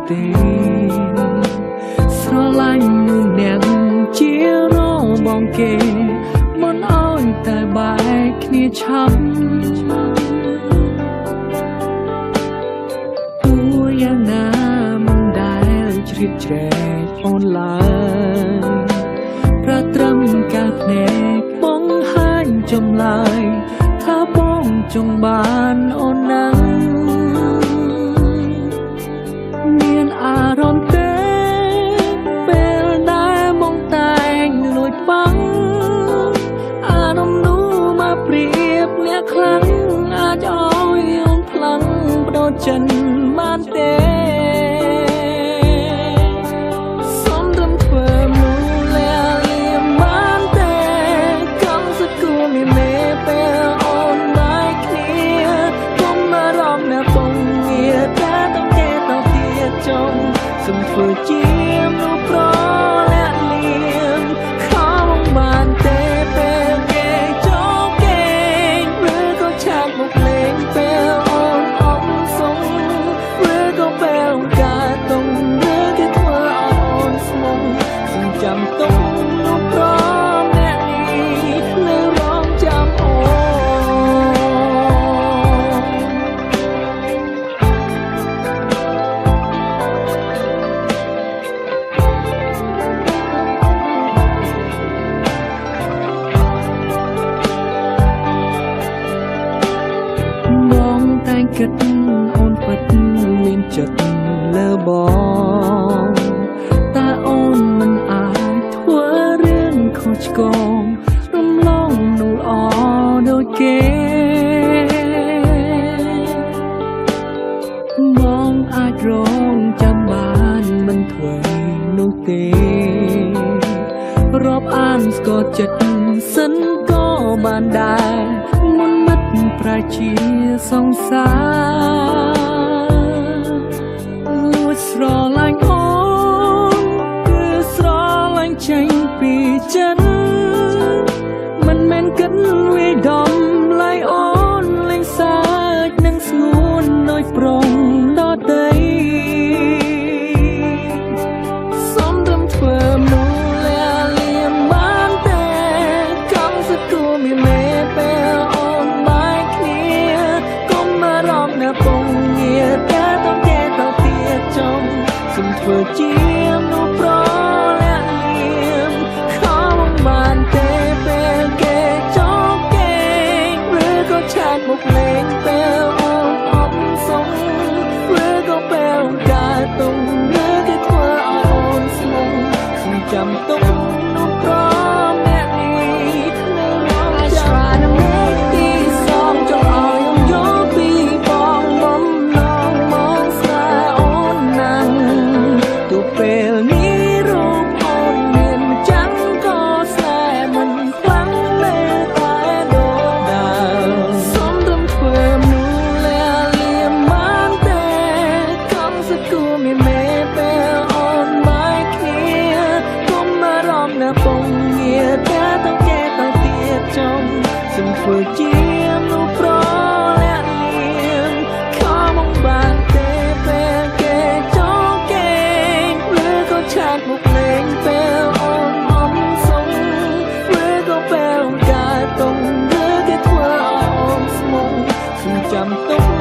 ទេស្រឡាញ់នឹងអ្នកជារបងគេមិនអោយតែបែកគ្នាឆាប់ទោះយ៉ាងណាមិនដែលជ្រៀតជ្រែកអូនឡើយប្រត្រឹមកាភ្នែកបង្ហាញចម្លើយថាបងចង់បានអូនណាស់មានអារម្មណ៍ទេពេលដែលមកតែងលួចបាំងអារម្មណ៍នោះមកប្រៀបអ្នកខ្លាំងអាចឲ្យអូនខ្លាំងបដូរចិនបានទេសំរំធ្វើមនុស្សលាលៀមបានទេកំសគូមានមេពេលអូនបែកគ្នាគុំអារម្មណ៍អ្នកពងងារតែต้องគេតទៀតចង់សុំធ្វើជាមនុស្សប្រលាក់លៀមខំបានទេពេលគេចូលគេឬក៏ឆាកមកលេងពេលអូនអំសុងឬក៏ពេលកាតុងឬគេធ្វើឲ្យអូនស្មងសុំចាំទុំនោះប្រអ្នកនេះនៅរងចាំអូនបងតែងគិតអូនពិតមានចិត្តលើបងតែអូនមិនអាចធ្វើរឿងខុសឆ្គងរំលងនោះល្អដូចគេបងអាចរងចាំបានមិនធ្វើនោះទេរាប់អានស្គាល់ចិត្តសិនក៏បានដែរមុនមិត្តប្រជាសង្សារលួចស្រឡាញ់អូនគឺស្រឡាញ់ចេញពីចិត្តមិនមែនគិតវាយដំឡៃអូនលេងសើចនឹងស្ងួនដូចប្រុងដតីសំរំធ្វើមនុស្សលាលៀមបានទេកំសគូមានមេពេលអូនបែកគ្នាគុំអារម្មណ៍អ្នកពងងារតែต้องគេតទៀតចង់សុំធ្វើជាមនុស្សប្រលាក់លៀមខំបានទេពេលគេចូលគេឬក៏ឆាកមកលេងពេលអូនអំសុងឬក៏ពេលកាតុងឬគេធ្វើឲ្យអូនស្មងសុំចាំទុំនោះប្រអ្នកនេះនៅរងចាំមេឃទីសងចង់ឲ្យអូនយល់ពីបងបំណងមកស្នេហ៍អូនណាស់ទោះពេលនេះរូបអូនមានចាំងក៏ស្នេហ៍មិនខ្លាំងនៅតែដូចដើមសំរំធ្វើមនុស្សលាលៀមបានទេកំសគូមានមេពេលអូនបែកគ្នាគុំអារម្មណ៍អ្នកពងងារតែต้องគេតទៀតចង់សុំធ្វើជាមនុស្សប្រលាក់លៀមខំបានទេពេលគេចូលគេឬក៏ឆាកមកលេងពេលអូនអំសុងឬក៏ពេលកាតុងឬគេធ្វើឲ្យអូនស្មងសុំចាំទុំ